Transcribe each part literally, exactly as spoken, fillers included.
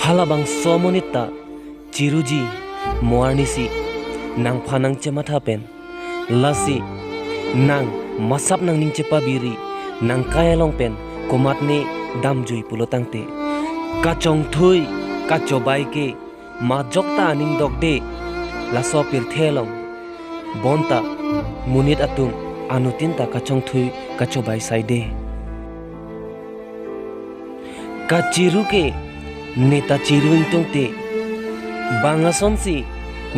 Halabangso amonit ta chiruji mo arnisi nangphan nangchematha pen, lasi nang masap nangning chepabiri, nangkai along pen komatne damjui pulo tangte, kachongthui kachobai ke majok ta aning dokde laso pirthe along. Bonta monit atum anuttin ta kachongthui kachobai saide. Kachiru ke ne ta chiru ingtungte, bang asonsi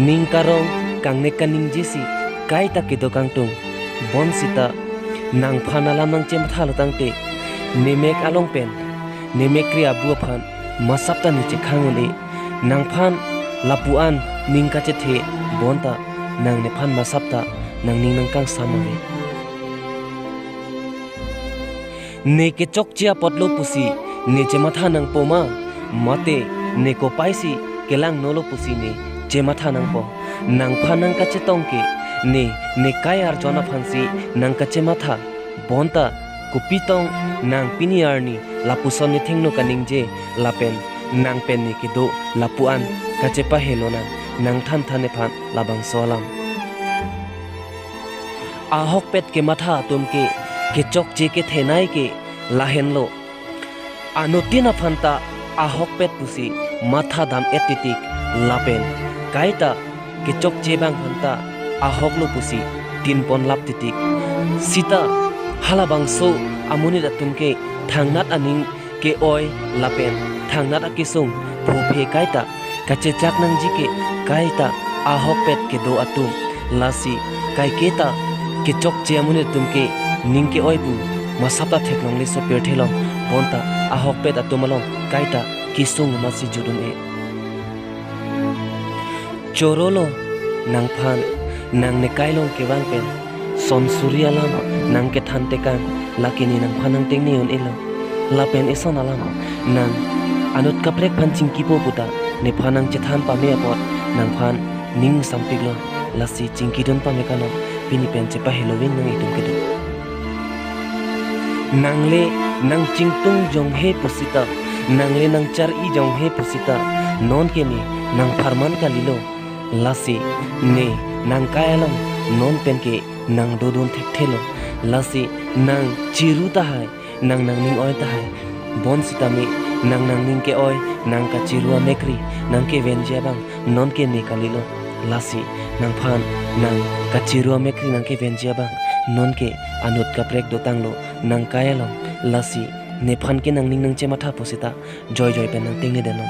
ning karong kangnek kaningjesi kaita kedo kangtung. Bonsita nangphan alam nangchemathalo tangte, ne mek along pen ne mekri abu aphan masap ta ne chekhang un-e. Nangphan lapu-an ning kachethe bonta nang nephan masap ta nangning nangkangsam ave. Ne kechokche apotlo pusi ne chematha nangpo ma, mate ne kopaisi kelangnolo pusi ne chematha nangpo? Nangphan nangkachetong ke ne, ne kai arjon aphansi nangkachematha. Bonta kopitong nang pini arni lapuson ne thengno kaningje lapen nang pen ne kedo lapu-an kachepahelo nang, nangthanthan nephan labangso alam. Ahokpet kematha atum ke kechokche kethenei ke lahenlo. Anuttin aphan ta ahokpet pusi matha dam-et titik lapen kaita kechokche abang aphan ta ahoklo pusi tinpon lap titik. Sita halabangso amonit atum ke thangnat aning ke-oi lapen thangnat akesung phophe kaita kachechak nangji ke kaita ahokpet kedo atum. Lasi kaiketa kechokche amonit atum ke ning ke-oi pu masap ta theklongle so pirthe along. Bonta ahokpet atum along kaita kesung amatsi jut un-e. Chorolo nangphan, nang ne kai along kevang pen son suri alam nangkethan tekang, lake ne nangphan nangtengne un-elo. Lapen eson alam nang anut kaprek aphan chingkipo puta nephan nangchethan pame apot nangphan ning sampiklo, lasi chingkidun pame kanang, pini pen chepahelo ving nang itum kedo. Nangle nangchingtung jonghe pusita, nangle nangchar-i jonghe pusita, non ke ne nangpharman kalilo. Lasi ne nangkai along non pen ke nangdodun thekthelo. Lasi nang chiru tahai, nang nangning oi tahai. Bonsitame nang nangning ke-oi, nang kachiru amekri nangkevenji abang non ke ne kalilo. Lasi nangphan nang kachiru amekri nangkevenji abang non ke anut kaprek dotanglo nangkai along. Lasi nephan ke nangning nangchematha pusita joijoi pen nangtengne denon.